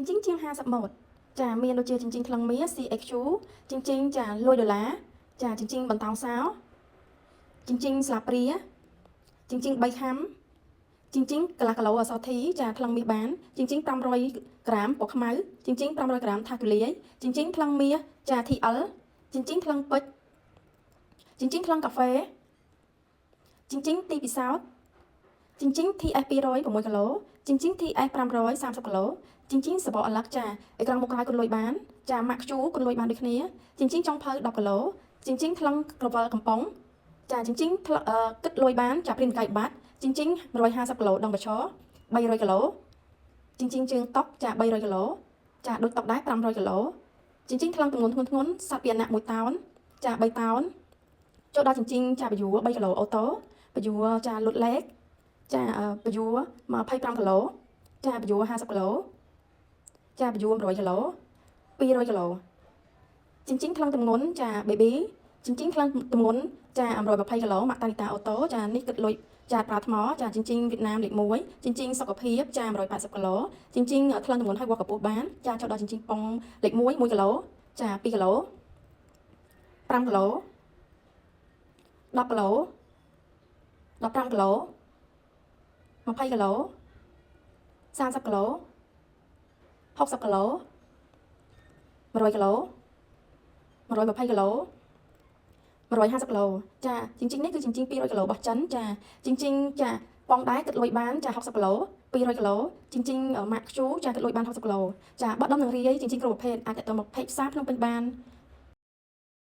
ជីងជាង50ម៉ូតចាមានដូចជាជញ្ជីងថ្លឹងមាស CXQ ជញ្ជីងចាលុយដុល្លារចាជញ្ជីងបន្តោងសោជញ្ជីងស្លាបព្រាជញ្ជីង3ខាំជញ្ជីងកន្លះគីឡូអសធីចាថ្លឹងមាសបានជញ្ជីង500ក្រាមពណ៌ខ្មៅជញ្ជីង500ក្រាមថាគូលាយជញ្ជីងថ្លឹងមាសចា TL ជញ្ជីងថ្លឹងពេជ្រជញ្ជីងថ្លឹងកាហ្វេជញ្ជីងទីពិសោធន៍ជញ្ជីង TS 206គីឡូជញ្ជីង TS 530គីឡូជញ្ជីងសបកអលឹកចាអេក្រង់មុខក្រោយគុណលុយបានចាម៉ាក់ខ្ជូគុណលុយបានដូចគ្នាជញ្ជីងចុងភៅ10គីឡូជញ្ជីងថ្លឹងក្រវិលកំប៉ុងចាជញ្ជីងថ្លឹងគិតលុយបានចាព្រានកាយបាត់ជញ្ជីង150គីឡូដងបឈរ300គីឡូជញ្ជីងជើងតុកចា300គីឡូចាដូចតុកដែរ500គីឡូជញ្ជីងថ្លឹងទម្ងន់ធ្ងន់ធ្ងន់សត្វពាហនៈ1តោនចា3តោនចូលដល់ជញ្ជីងចាពយួរ3គីឡូអូតូពយួរចាលុតលេខចាពយួរ25គីឡូចាពយួរ50គីឡូចាពយួរ100គីឡូ200គីឡូជញ្ជីងថ្លឹងទម្ងន់ចា baby ជញ្ជីងថ្លឹងទម្ងន់ចា120គីឡូម៉ាក់តានីតាអូតូចានេះគិតលុយចាប្រើថ្មចាជញ្ជីងវៀតណាមលេខ1ជញ្ជីងសុខភាពចា180គីឡូជញ្ជីងថ្លឹងទម្ងន់ឲ្យវាស់កម្ពស់បានចាចូលដល់ជញ្ជីងប៉ុងលេខ1 1គីឡូចា2គីឡូ5គីឡូ10គីឡូ15គីឡូ20គីឡូ30គីឡូ60គីឡូ100គីឡូ120គីឡូ150គីឡូចាជញ្ជីងនេះគឺជញ្ជីង200គីឡូរបស់ចិនចាជញ្ជីងចាប៉ុងដែរគិតលុយបានចា60គីឡូ200គីឡូជញ្ជីងម៉ាក់ខ្ជូចាគិតលុយបាន60គីឡូចាបោះដុំនឹងរាយជញ្ជីងគ្រប់ប្រភេទអាចតទៅមក page ផ្សារភ្នំពេញបាន។